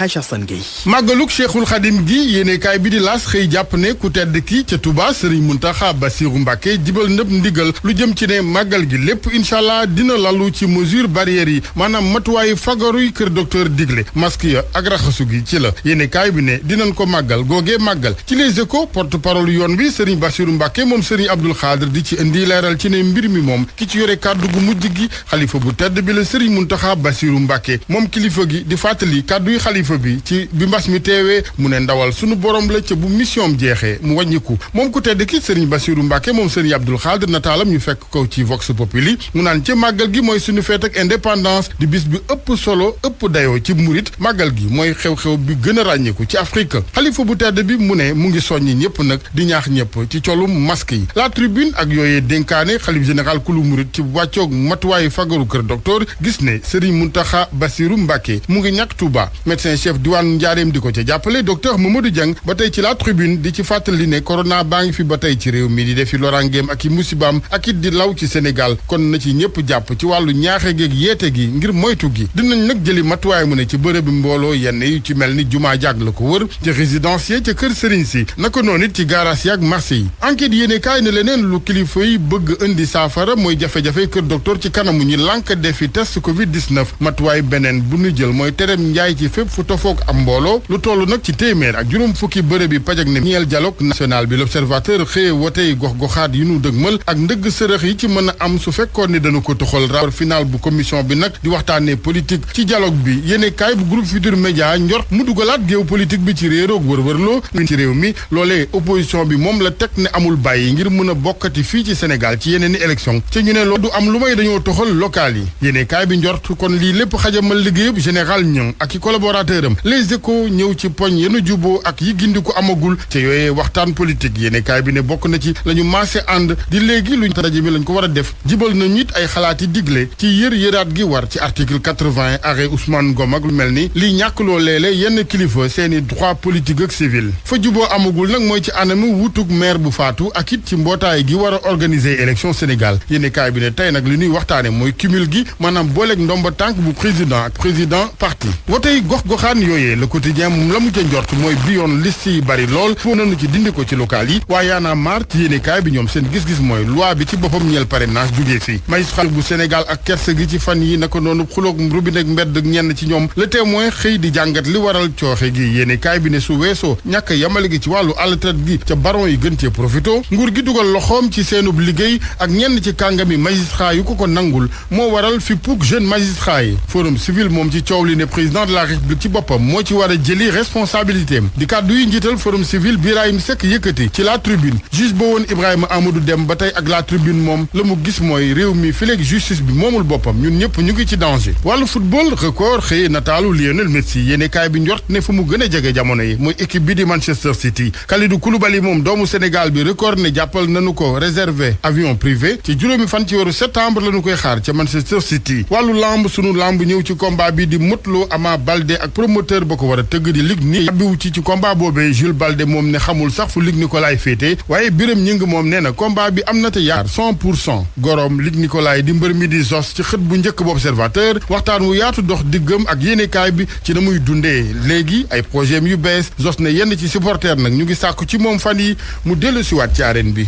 Hadj Assane Gueye. màggaluk Cheikhul Khadim gi yéenekaay bi di L'As xëy jàpp ne ku tedd ki ca Touba Serigne Mountakha Bassirou Mbacké jibal nëpp ndigal lu jëm ci ne màggal gi lépp incha allah dina lalu ci mesure barrières yi maanaam matuwaayu fagaruy kër docteur digle masque ya ak raxasu gi ci la yéenekaay bi ne dinañ ko màggal googee màggal ci Les Échos porte-parole yoon bi Serigne Bassirou Mbacké moom Serigne Abdoul Khadr di ci indi leeral ci ne mbir mi moom ki ci yore kàddu gu mujj gi xalifa bu tedd bi la Serigne Mountakha Bassirou Mbacké moom kilifa gi di fàttali kàdduy xalifa bi ci bi mbas mi teewee mu ne ndawal sunu borom la ca bu mission jeexee mu wàññiku moom ku tedd ki Serigne Bassirou Mbacké moom Serigne Abdoul Khadr nataalam ñu fekk ko ci Vox Populi mu naan ca màggal gi mooy suñu feet ak indépendance di bis bi ëpp solo ëpp dayoo ci murit màggal gi mooy xew-xew bi gën a ràññeeku ci Afrique xalifa bu tedd bi mu ne mu ngi soññi ñëpp nag di ñaax ñëpp ci colum masque yi La Tribune ak yooyee dénkaane xalif général kulu murit ci wàccoog matuwaayu fagaru kër docteur gis ne Serigne Mountakha Bassirou Mbacké mu ngi ñàkk Touba médecin chef diwaanu Njaareem di ko ca jàppale docteur Mamadou Dieng ba tey ci La Tribune di ci fàttali ne corona baa ngi fi ba tey ci réew mi di defi lorangeem ak i musibaam ak it di law ci Sénégal kon na ci ñëpp jàpp ci wàllu ñaaxe geeg yeete gi ngir moytu gi dinañ nag jëli matuwaay mu ne ci bërëb bi mbooloo yenn yu ci mel ni jumaa jàg la ko wër ci résidence yi ca kër Serigne si naka noonu it ci garage yi ak marché yi enquête yéene kaay ne leneen lu kilifa yi bëgg indi saafara mooy jafe-jafe kër docteur ci kanamu ñi lànk defi test Covid 19 matuwaay beneen bu ñu jël mooy terem njaay ci fépp fu tofoog am mbooloo lu toll nag ci téeméer ak juróom fukki bërëb yi pajak ne ñeel dialogue national bi l'observateur xëye wotey gox-goxaat yi nu dëgmal ak ndëgg sërëx yi ci mën a am su fekkoon ni dañu ko toxal rapport final bu commission bi nag di waxtaanee politique ci dialogue bi yéene kaay bu groupe Futurs Médias njort mu dugalaat géew politique bi ci réeroog wërwërloo ci réew mi loolee opposition bi moom la teg ne amul bàyyi ngir mën a bokkati fii ci Sénégal ci yeneen i élection ci ñu ne loolu du am lu may dañoo toxal local yi yéene kaay bi njort kon lii lépp xajamal liggéeyub général ñoŋ ak i collaborateur am Les Échos ñëw ci poñ yenu juboo ak yi gindi ko amagul te yooyee waxtaan politique yéene kaay bi ne bokk na ci la ñu maase ànd di léegi luñ rajo mi lañ ko war a def jibal na nit ay xalaati digle ci yëraat gi war ci article 80 arrêt Ousmane Ngom ak lu mel ni liy ñàkkloo léeg-léeg yenn kilifa seeni droit politique ak civil fa juboo amagul nag mooy ci anamu wutug maire bu faatu ak it ci mbootaay gi war a organiser élection Sénégal yéene kaay bi ne tey nag li ñuy waxtaane mooy cumul gi maanaam booleeg ndomba tànk bu président ak président parti wotey gox-goxaan yooyee Le Quotidien moom la mu ca njort mooy bi yoon liste yi bari lool foo nañu ci dindi ko ci local yi waaye yaanaa maar ci yéene kaay bi ñoom seen gis-gis mooy loi bi ci boppam ñeel parrainage jugee fii magistrat bu Sénégal ak kerse gi ci fan yi naka noonu xuloog rubinek mbedd ñenn ci ñoom Le Témoin xëy di jàngat li waral cooxe gi yéene kaay bi ne su weesoo ñàkk yamale gi ci wàllu altraite gi ca baron yi gën cee profito nguur gi dugal loxoom ci seenub liggéey ak ñenn ci kàngami magistrat yu ko nangul moo waral fi puk jeune magistrat yi forum civil moom ci coow li ne président de la république ci boppam moo ci war a jëli responsabilité am di kàddu yi njiital forum civil Birahim Seck yëkkati ci La Tribune juge ba woon Ibrahima Amadou Dem ba tey ak La Tribune moom la mu gis mooy réew mi fi léegi justice bi moomul boppam ñun ñëpp ñu ngi ci danger wàllu football record xëy nataalu Lionel Messi yéene kaay bi njort ne fu mu gën a jege jamono yi mooy équipe bi di Manchester City Kalidou Koulibaly moom doomu Sénégal bi record ne jàppal nañu ko réservé avion privé ci juróomi fan ci weeru septembre lañu koy xaar ca Manchester City wàllu lamb sunu lamb ñëw ci combat bi di Modou Lo Ama Baldé ak promoteur ba ko war a tëgg di Luc ni yàbbiwu ci combat boobee Jules Baldé moom ne xamul sax fu Luc Nicolaï féete waaye Birame Ñing moom nee na combat bi am na te yaar 100% gorom Luc Nicolaï di mbër mi di Zos ci xët bu njëkk bu Observateur waxtaan wu yaatu dox diggam ak yéenekaay bi ci na muy dundee léegi ay projet yu bees Zos ne yenn ci supporter nag ñu ngi sàkku ci moom fan yi mu dellu siwaat ci arène bi.